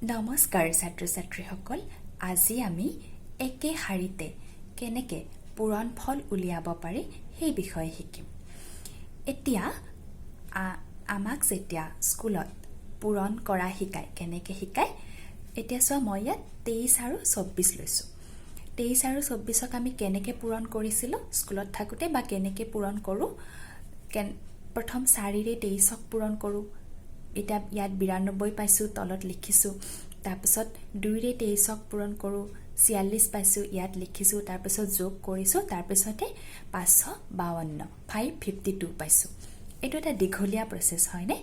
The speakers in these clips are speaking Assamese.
নমস্কাৰ ছাত্ৰ ছাত্ৰীসকল। আজি আমি একে শাৰীতে কেনেকৈ পূৰণফল উলিয়াব পাৰি, সেই বিষয়ে শিকিম। এতিয়া আমাক যেতিয়া স্কুলত পূৰণ কৰা শিকায়, কেনেকৈ শিকায়? এতিয়া চোৱা, মই ইয়াত 23 আৰু 24 লৈছোঁ। 23 আৰু 24ক আমি কেনেকৈ পূৰণ কৰিছিলোঁ স্কুলত থাকোঁতে বা কেনেকৈ পূৰণ কৰোঁ? প্ৰথম 4ৰে 23ক পূৰণ কৰোঁ। এতিয়া ইয়াত 92 পাইছোঁ, তলত লিখিছোঁ। তাৰপিছত 2ৰে 23ক পূৰণ কৰোঁ, 46 পাইছোঁ, ইয়াত লিখিছোঁ। তাৰপিছত যোগ কৰিছোঁ, তাৰপিছতে 552, 552 পাইছোঁ। এইটো এটা দীঘলীয়া প্ৰচেছ, হয়নে?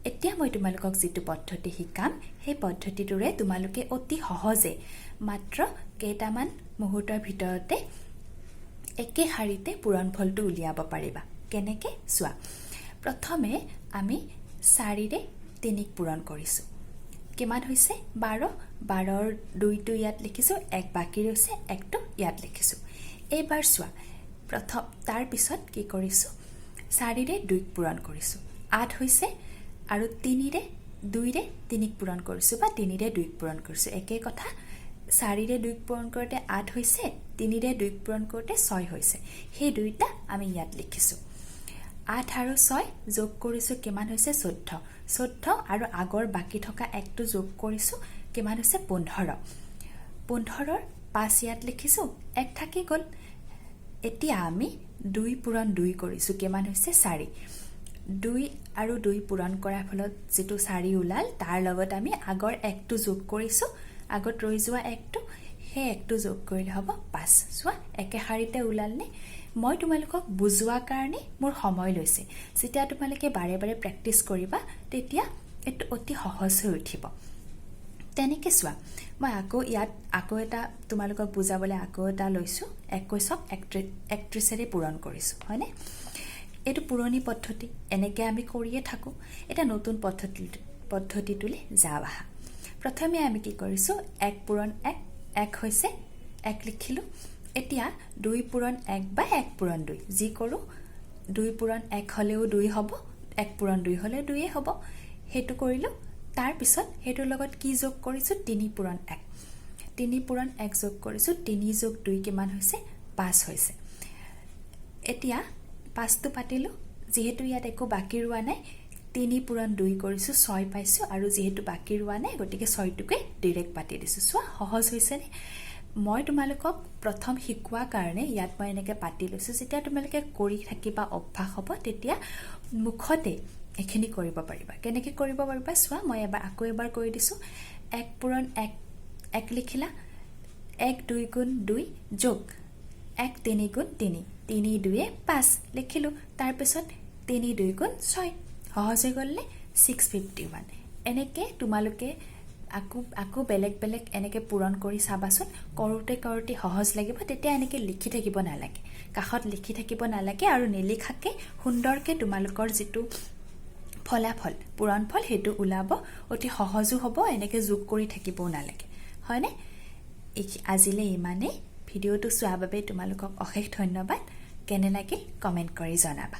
এতিয়া মই তোমালোকক যিটো পদ্ধতি শিকাম, সেই পদ্ধতিটোৰে তোমালোকে অতি সহজে মাত্ৰ কেইটামান মুহূৰ্তৰ ভিতৰতে একে শাৰীতে পূৰণফলটো উলিয়াব পাৰিবা। কেনেকৈ চোৱা। প্ৰথমে আমি 4ৰে 3ক পূৰণ কৰিছোঁ। কিমান হৈছে? 12। 12ৰ 2টো ইয়াত লিখিছোঁ, এক বাকী ৰৈছে, একটো ইয়াত লিখিছোঁ। এইবাৰ চোৱা, তাৰপিছত কি কৰিছোঁ? 4ৰে 2ক পূৰণ কৰিছোঁ, 8 হৈছে। আৰু 2ৰে 3ক পূৰণ কৰিছোঁ বা 3ৰে 2ক পূৰণ কৰিছোঁ, একেই কথা। 4ৰে 2ক পূৰণ কৰোঁতে 8 হৈছে, 3ৰে 2ক পূৰণ কৰোঁতে 6 হৈছে। সেই দুইটা আমি ইয়াত লিখিছোঁ। 8 আৰু 6 যোগ কৰিছোঁ, কিমান হৈছে? 14। 14 আৰু আগৰ বাকী থকা একটো যোগ কৰিছোঁ, কিমান হৈছে? 15। 15ৰ 5 ইয়াত লিখিছোঁ, এক থাকি গ'ল। এতিয়া আমি 2 পূৰণ 2 কৰিছোঁ, কিমান হৈছে? 4। 2 আৰু 2 পূৰণ কৰাৰ ফলত যিটো 4 ওলাল, তাৰ লগত আমি আগৰ একটো যোগ কৰিছোঁ, আগত ৰৈ যোৱা একটো। সেই একটো যোগ কৰিলে হ'ব 5। চোৱা, একে শাৰীতে ওলালনে? মই তোমালোকক বুজোৱাৰ কাৰণে মোৰ সময় লৈছে। যেতিয়া তোমালোকে বাৰে বাৰে প্ৰেক্টিচ কৰিবা, তেতিয়া এইটো অতি সহজ হৈ উঠিব। তেনেকৈ চোৱা, মই আকৌ ইয়াত আকৌ এটা তোমালোকক বুজাবলৈ আকৌ এটা লৈছোঁ। 21ক 31ৰে পূৰণ কৰিছোঁ, হয়নে? এইটো পুৰণি পদ্ধতি, এনেকৈ আমি কৰিয়ে থাকোঁ। এতিয়া নতুন পদ্ধতিটোলৈ যাওঁ আহা। প্ৰথমে আমি কি কৰিছোঁ? 1 পূৰণ 1, 1 হৈছে, 1 লিখিলোঁ। এতিয়া 2 পূৰণ 1 বা 1 পূৰণ 2 যি কৰোঁ, 2 পূৰণ 1 হ'লেও 2 হ'ব, 1 পূৰণ 2 হ'লেও 2য়েই হ'ব। সেইটো কৰিলোঁ। তাৰপিছত সেইটোৰ লগত কি যোগ কৰিছোঁ? 3 পূৰণ 1। 3 পূৰণ 1 যোগ কৰিছোঁ। 3 যোগ 2 কিমান হৈছে? 5 হৈছে। এতিয়া 5টো পাতিলোঁ। যিহেতু ইয়াত একো বাকী ৰোৱা নাই, 3 পূৰণ 2 কৰিছোঁ, 6 পাইছোঁ। আৰু যিহেতু বাকী ৰোৱা নাই, গতিকে 6টোকে ডিৰেক্ট পাতি দিছোঁ। চোৱা, সহজ হৈছেনে? মই তোমালোকক প্ৰথম শিকোৱা কাৰণে ইয়াত মই এনেকৈ পাতি লৈছোঁ। যেতিয়া তোমালোকে কৰি থাকিবা, অভ্যাস হ'ব, তেতিয়া মুখতে এইখিনি কৰিব পাৰিবা। কেনেকৈ কৰিব পাৰিবা চোৱা, মই এবাৰ আকৌ এবাৰ কৰি দিছোঁ। 1 পূৰণ 1, 1 লিখিলা। 1 2 গুণ 2 যোগ 1 3 গুণ 3, 3 2য়ে 5 লিখিলোঁ। তাৰপিছত 3 2 গুণ 6। সহজ হৈ গ'লনে? 651। এনেকৈ তোমালোকে আকৌ আকৌ বেলেগ বেলেগ এনেকৈ পূৰণ কৰি চাবাচোন। কৰোঁতে কৰোঁতে সহজ লাগিব। তেতিয়া এনেকৈ লিখি থাকিব নালাগে, কাষত লিখি থাকিব নালাগে আৰু নিলিখাকৈ সুন্দৰকৈ তোমালোকৰ যিটো ফলাফল, পূৰণফল, সেইটো ওলাব। অতি সহজো হ'ব, এনেকৈ যোগ কৰি থাকিবও নালাগে, হয়নে? আজিলৈ ইমানেই। ভিডিঅ'টো চোৱাৰ বাবে তোমালোকক অশেষ ধন্যবাদ। কেনে লাগিল কমেণ্ট কৰি জনাবা।